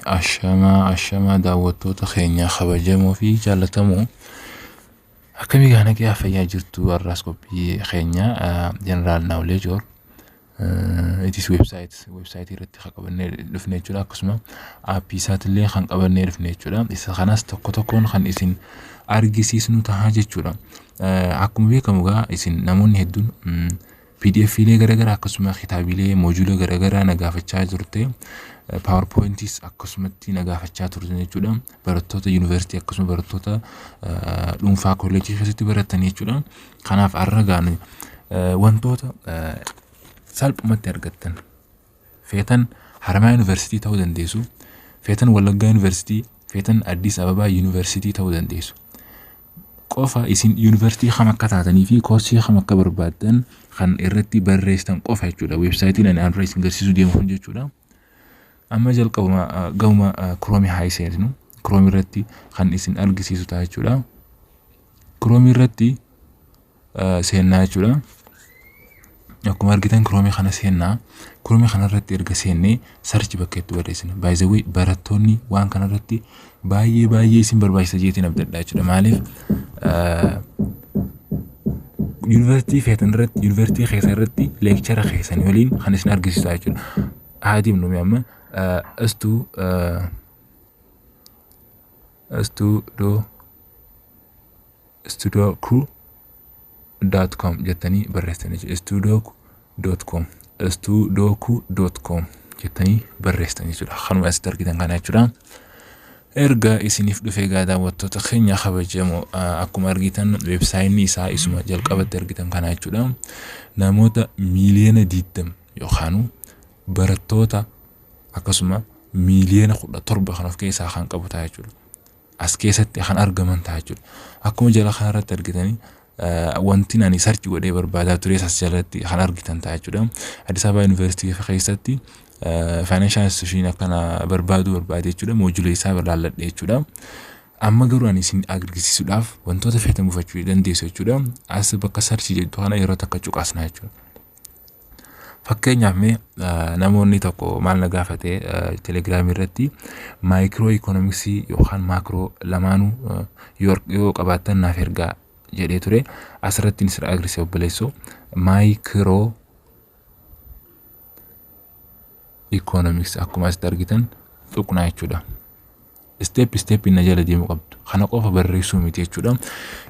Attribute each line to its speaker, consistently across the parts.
Speaker 1: Ashamaa ashamaa daawwattoota keenya kabajamoo fi jaallatamoo, akkamii gaana qiyyaa fayyaa jirtu? Har'aas qophii keenya General Knowledge or it is website irratti kan qabannee dhufne jechuudha. Akkasuma aappii isaatillee kan qabannee dhufne jechuudha. Isa kanas tokko tokkoon kan isin argisiisnu ta'a jechuudha. Akkuma beekamu egaa isin namoonni hedduun PDF-iilee garaagaraa akkasuma kitaabilee moojuula garaagaraa na gaafachaa turte. PowerPointis akkasumatti na gaafachaa turte jechuudha. Barattoota yuunivarsiitii akkasuma barattoota dhuunfaa kolleejjii keessatti baratan jechuudha. Kanaaf har'a gaan wantoota salphumatti argattan, feetan Haramaa Yuunivarsiitii ta'uu dandeessu, feetan Wallaggaa Yuunivarsiitii, feetan Addis Ababaa Yuunivarsiitii ta'uu dandeessu. Qofa isin yuunivarsiitii kam akka taatanii fi koorsii kam akka barbaaddan kan irratti barreessitan qofa jechuudha. Weebsaayitiin ani har'a isin agarsiisuu deemu kun jechuudha. Amma jalqabuma gahuma Kiroomii haa seenu. Kiroomii irratti kan isin argisiisu ta'a jechuudha. Kiroomii irratti seennaa jechuudha. Akkuma argitan Kiroomii kana seennaa. Kiroomii kana irratti erga seennee search bakka itti barreessina. By the way, barattoonni waan kana irratti baay'ee baay'ee isin barbaachisa jeetiin abdadha jechuudha. Maaliif yuunivarsiitii feetan irratti, yuunivarsiitii keessa irratti leekchara keessan waliin kan isin argisiisu jechuudha. Haa deemnu amma studoku.com jettanii barreessan jechuudha. Studoku.com, studoku.com jettanii barreessan jechuudha. Kanuma asitti argitan kana jechuudha. Erga isiniif dhufee egaa daawwattoota keenya kabajamoo, akkuma argitan weebsaayitiin isaa isuma jalqabatti argitan kana jechuudha. Namoota miiliyoona 20 yookaan barattoota akkasuma miiliyoona 17 kan of keessaa kan qabu ta'a jechuudha. As keessatti kan argaman ta'a jechuudha. Akkuma jala kanarratti argitanii wanti ani search godhee barbaadaa ture as jalatti kan argitan ta'a jechuudha. Addis Ababa Yuunivarsiitii keessatti financial institution akkana barbaadu barbaade jechuudha. Moojulee isaa laalladhe jechuudha. Amma garuu ani isin argisiisuudhaaf wantoota feetan buufachuu dandeessu jechuudha. As bakka search jettu kana yeroo takka cuqaasna jechuudha. Fakkeenyaaf mee namoonni tokko maal na gaafate, telegiraamii irratti micro economics yookaan macro lamaanuu yoo qabaattan naaf ergaa jedhee ture. Asirratti isin agarsiisa obboleessoo, micro economics akkuma asitti argitan tuqnaa jechuudha. Step step na jala deemuu qabdu. Kana qofa barreessuu miti jechuudha.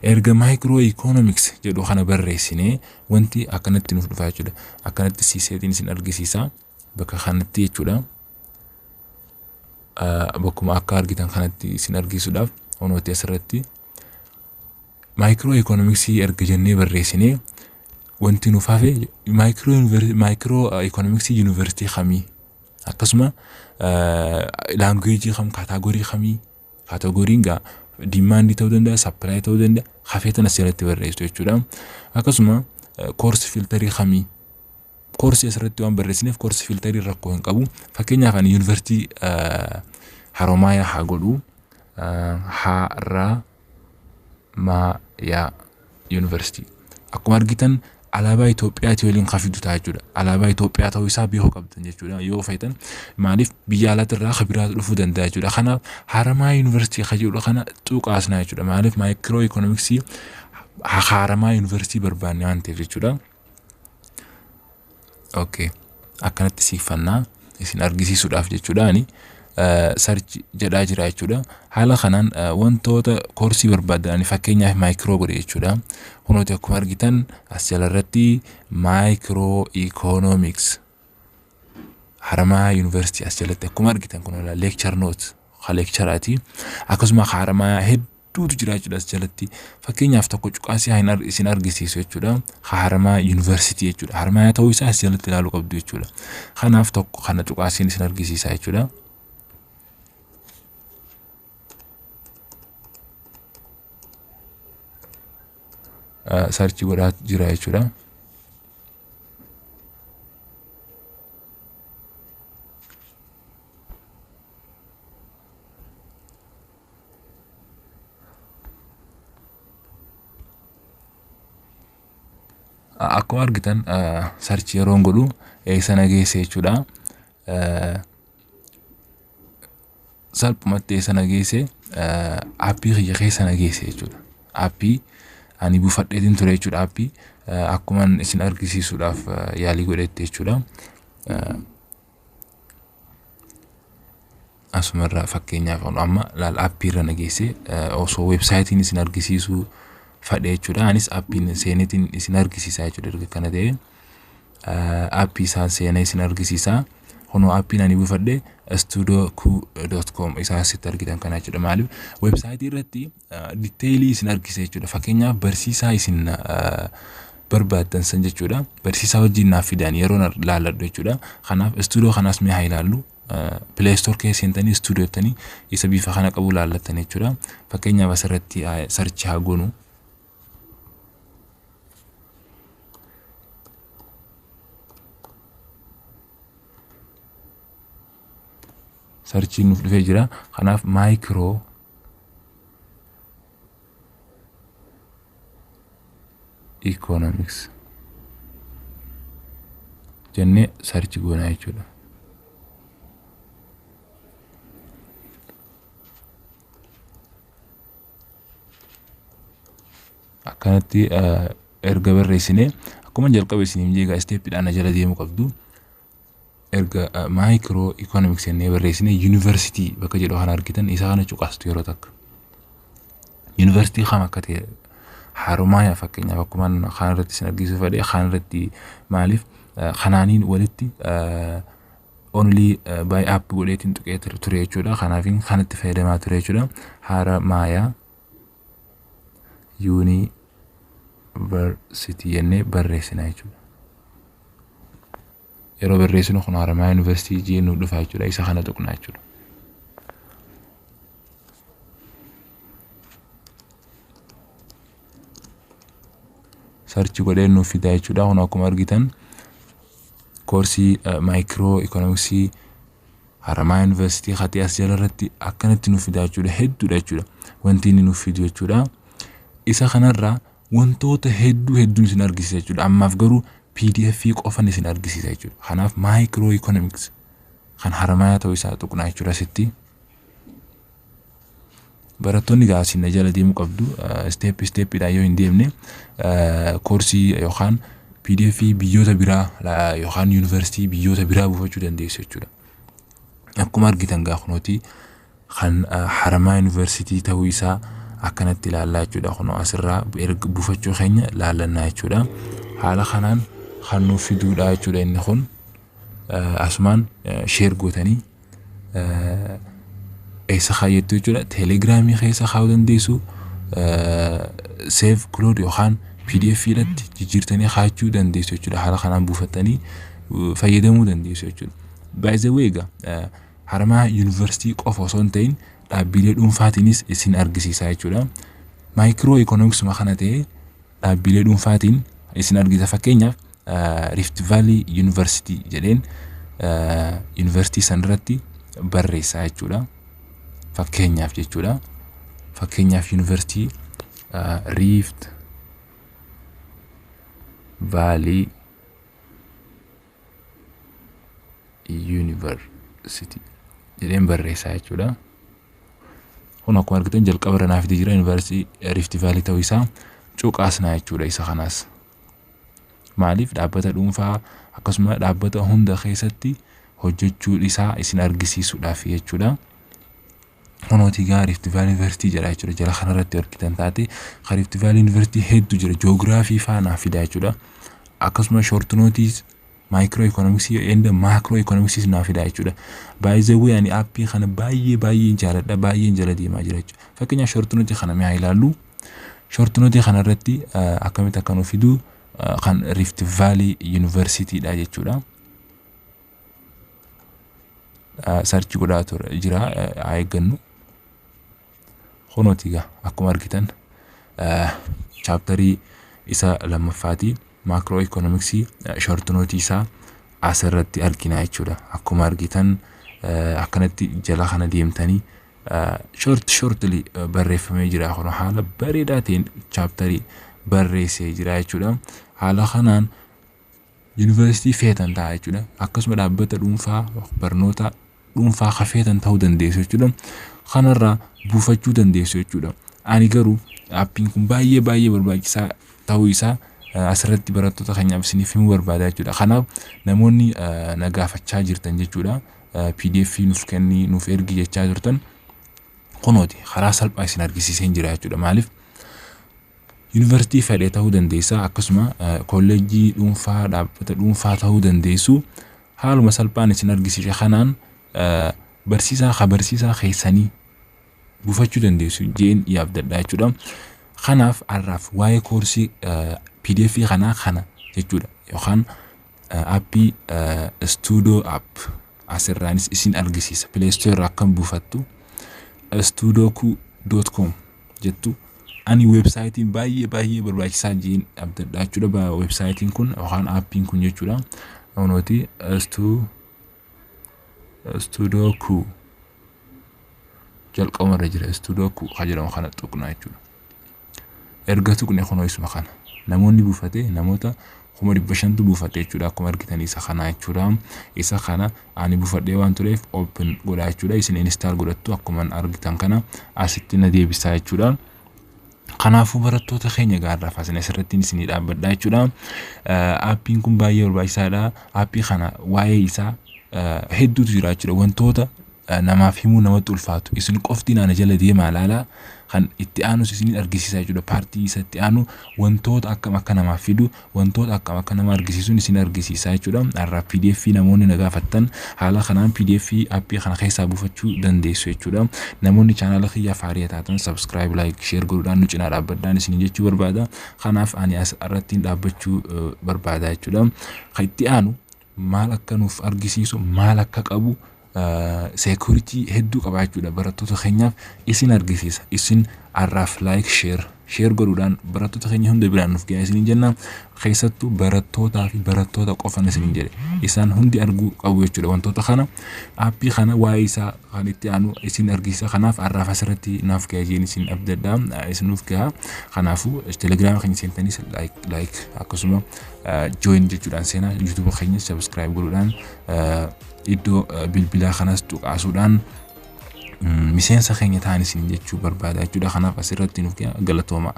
Speaker 1: Erga micro economics jedhu kana barreessinee wanti akkanatti nuuf dhufa jechuudha. Akkanatti siiseetiin isin argisiisa bakka kanatti jechuudha. Bakkuma akka argitan kanatti isin argisiisuudhaaf honooti asirratti micro economics erga jennee barreessinee wanti nuuf hafe micro economics yuunivarsiitii kamii, akkasuma language kam, category kamii, categoryn gaa demand ta'uu danda'a, supply ta'uu danda'a, hafeetan as jalatti barreessitu jechuudha. Akkasuma course filter kamii, koorsii asirratti waan barreessineef course filter rakkoo hin qabu. Fakkeenyaaf ani yuunivarsiitii Haromaayaa haa godhu, Haramayaa Yuunivarsiitii. Akkuma argitan alaabaa Itoophiyaatii waliin kan fidu ta'a jechuudha. Alaabaa Itoophiyaa ta'uu isaa beekuu qabdan jechuudha. Yoo feetan maaliif biyya alaatti irraa kan biraa dhufuu danda'a jechuudha. Kanaaf Haramaa Yuunivarsiitii kan jedhu kana tuqaasnaa jechuudha. Maaliif micro economics Haramaa Yuunivarsiitii barbaanne waan ta'eef jechuudha. Okay. Akkanatti siifannaa isin argisiisuudhaaf jechuudhaani search jedhaa jira jechuudha. Haala kanaan wantoota koorsii barbaadan fakkeenyaaf micro godhe jechuudha. Kunooti akkuma argitan as jalarratti micro economics Haramaa Yuunivarsiitii as jalatti akkuma argitan kun lecture note ka lectureaati. Akkasuma Haramaa hedduutu jira jechuudha as jalatti. Fakkeenyaaf tokko cuqaasii haa isin argisiisu jechuudha. Haramaa Yuunivarsiitii jechuudha. Haramaa ta'uu isaa as jalatti ilaaluu qabdu jechuudha. Kanaaf tokko kana cuqaasiin isin argisiisa jechuudha. Search godhaa jira jechuudha. Akkuma argitan, search yeroon godhu eessa na geesse jechuudha. Salphumatti eessa na geesse? Aappii kiyya keessa na geesse jechuudha. Aappii ani buufadheetiin ture jechuudha. Aappii akkuma isin argisiisuudhaaf yaalii godhetti jechuudha. Asumarraa fakkeenyaaf amma laal, aappii irra na geesse, osoo weebsaayitiin isin argisiisuu fadhe jechuudha. Anis aappiin seeneetiin isin argisiisaa jechuudha. Erga kana ta'e aappii isaan seenee isin argisiisaa. Kunoo aappiin ani buufadhe studoku.com isaa asitti argitan kana jechuudha. Maaliif weebsaayitii irratti detailii isin argisiisa jechuudha. Fakkeenyaaf barsiisaa isin barbaaddan san jechuudha. Barsiisaa wajjin naaf fidan yeroo laalladhu jechuudha. Kanaaf studio kanaas mee haa ilaallu. Play Store keessa seentanii studio jettanii isa bifa kana qabu laallattan jechuudha. Fakkeenyaaf asirratti search haa goonu. Searchiin nuuf dhufee jira. Kanaaf micro economics jennee search goonaa jechuudha. Akkanatti erga barreessinee, akkuma jalqaba isiniif jeegaa steppiidhaan jala deemuu qabdu. Erga micro economics jennee barreessinee, yuunivarsiitii bakka jedhu kana argitan, isa kana cuqaastu yeroo takka. Yuunivarsiitii kam akka ta'e, Haromayaa fakkeenyaaf, akkuma kan irratti isin argisiisuu fedhe kan irratti, maaliif kanaaniin walitti only by app godheetiin tuqee ture jechuudha. Kanaafin kanatti fayyadamaa ture jechuudha. Haramaayaa Yuunivarsiitii jennee barreessina jechuudha. Yeroo barreessinu kun Haramaayaa Yuunivarsiitii jennuu dhufa jechuudha. Isa kana tuqna jechuudha. Search godhee nuuf fida jechuudha. Kun akkuma argitan koorsii micro economicsii Haramaayaa Yuunivarsiitii hatee as jala irratti akkanatti nuuf fida jechuudha. Hedduudha jechuudha. Wanti inni nuuf fidu jechuudha. Isa kanarraa wantoota hedduu hedduun isin argisiisa jechuudha. Ammaaf garuu PDF qofan isin argisiisa jechuudha. Kanaaf micro economics kan Haramaayaa ta'uu isaa tuqnaa jechuudha asitti. Barattoonni gaasiin na jala deemuu qabdu. Step steppiidhaan yoo hin deemne koorsii yookaan PDF biyyoota biraa yookaan yuunivarsiitii biyyoota biraa buufachuu dandeessu jechuudha. Akkuma argitan gaa kunooti kan Haramaayaa Yuunivarsiitii ta'uu isaa akkanatti ilaallaa jechuudha. Kunoo asirraa erga buufachuu keenya laallannaa jechuudha. Haala kanaan kan nuuf fiduudha jechuudha inni kun. Asumaan share gootanii eessa kaayyattu jechuudha. Teelegiraamii keessa kaa'uu dandeessu. Save cloud yookaan PDF irratti jijjiirtanii kaa'achuu dandeessu jechuudha. Haala kanaan buufattanii fayyadamuu dandeessu jechuudha. By the way egaa Haramaayaa Yuunivarsiitii qofa osoo hin ta'in dhaabbilee dhuunfaatiinis isin argisiisa jechuudha. Micro economicsuma kana ta'ee dhaabbilee dhuunfaatiin isin argisiisa. Fakkeenyaaf Rift Valley University jedheen yuunivarsiitii sanarratti barreessaa jechuudha. Fakkeenyaaf jechuudha. Fakkeenyaaf yuunivarsiitii Rift Valley University jedheen barreessaa jechuudha. Kun akkuma argitan jalqaba irra naaf jira, yuunivarsiitii Rift Valley ta'uu isaa cuqaasnaa jechuudha isa kanaas. Maaliif dhaabbata dhuunfaa akkasuma dhaabbata hunda keessatti hojjechuu isaa isin argisiisuudhaaf jechuudha. Kunooti gaa Rift Valley University jedha jechuudha. Jala kanarratti argitan taate kan Rift Valley University hedduu jira. Joogiraafii faa naaf fida jechuudha. Akkasuma short notes micro economicsii and macro economicsiis naaf fida jechuudha. By the way, ani aappii kana baay'ee baay'ee jaaladha, baay'een jala deemaa jira jechuudha. Fakkeenyaaf short note kana mee haa ilaallu. Short note kanarratti akkamitti akka nuuf fidu, kan Rift Valley University dha jechuudha. Search godhaa ture jira, haa eeggannu. Kunooti egaa akkuma argitan chapterii isa lammaffaati, macro economicsii short note isaa asirratti argina jechuudha. Akkuma argitan akkanatti jala kana deemtanii short shortly barreeffamee jira. Kun haala bareedaa ta'een chapterii barreessee jira jechuudha. Haala kanaan yuunivarsiitii feetan ta'a jechuudha. Akkasuma dhaabbata dhuunfaa, barnoota dhuunfaa ka feetan ta'uu dandeessu jechuudha. Kanarraa buufachuu dandeessu jechuudha. Ani garuu aappiin kun baay'ee baay'ee barbaachisaa ta'uu isaa asirratti barattoota keenyaaf isiniif himuu barbaada jechuudha. Kanaaf namoonni na gaafachaa jirtan jechuudha. PDF nuuf kenni, nuuf ergi jechaa jirtan, kunooti karaa salphaa isin argisiisee jira jechuudha. Maaliif, yuunivarsiitii fedhe ta'uu dandeessa, akkasuma kolleejjii dhuunfaa, dhaabbata dhuunfaa ta'uu dandeessu. Haaluma salphaan isin argisiise kanaan barsiisaa ka barsiisaa keessanii buufachuu dandeessu jeen yaabdadha jechuudha. Kanaaf har'aaf waa'ee koorsii PDF kanaa kana jechuudha, yookaan aappii Studio App asirraanis isin argisiisa. Play Store irraa akkam buufattu, studoku.com jettu. Ani weebsaayitiin baay'ee baay'ee barbaachisaa jeen abdadha jechuudha. Weebsaayitiin kun yookaan aappiin kun jechuudha. Kunooti Studoku jalqabuma irra jira. Studoku kan jedhamu kana tuqna jechuudha. Erga tuqne kunoo isuma kana. Namoonni buufate namoota 500,000tu buufate jechuudha. Akkuma argitan isa kana jechuudha. Isa kana ani buufadhee waan tureef open godha jechuudha. Isin install godhattu. Akkuma argitan kana asitti na deebisaa jechuudha. Kanaafuu barattoota keenya, gaarraaf asin asirratti isinii dhaabbadha jechuudha. Aappiin kun baay'ee barbaachisaadha. Aappii kana waa'ee isaa hedduutu jira jechuudha. Wantoota namaaf himuu namatti ulfaatu. Isin qofti naana jala deemaa ilaalaa, kan itti aanus isin argisiisa jechuudha. Paartii isa itti aanu wantoota akkam akka namaaf fidu, wantoota akkam akka nama argisiisuun isin argisiisa jechuudha. Har'a PDF namoonni na gaafattan, haala kanaan PDF aappii kana keessaa buufachuu dandeessu jechuudha. Namoonni chaanaala kiyyaaf haaraa taatan subscribe, like, share godhuudhaan nu cinaa dhaabbadhaan isin jechuu barbaada. Kanaaf ani as irratti dhaabbachuu barbaada jechuudha. Kan itti aanu maal akka nuuf argisiisu, maal akka qabu, security hedduu qaba jechuudha. Barattoota keenyaaf isin argisiisa. Isin har'aaf like, share godhuudhaan barattoota keenya hunda biraan nuuf gahaa isiniin jenna. Keessattuu barattootaa fi barattoota qofan isiniin jedhe, isaan hundi arguu qabu jechuudha. Wantoota kana, aappii kana waa'ee isaa kan itti aanu isin argisiisa. Kanaaf har'aaf asirratti naaf gahaa jeen isin abdadha, isin nuuf gahaa. Kanaafuu Telegiraama keenya seentanii like akkasuma join jechuudhaan seenaa, YouTube keenya subscribe godhuudhaan, iddoo bilbilaa kanas tuqaasuudhaan miseensa keenya ta'an isin jechuu barbaada jechuudha. Kanaaf asirratti nuuf galatooma.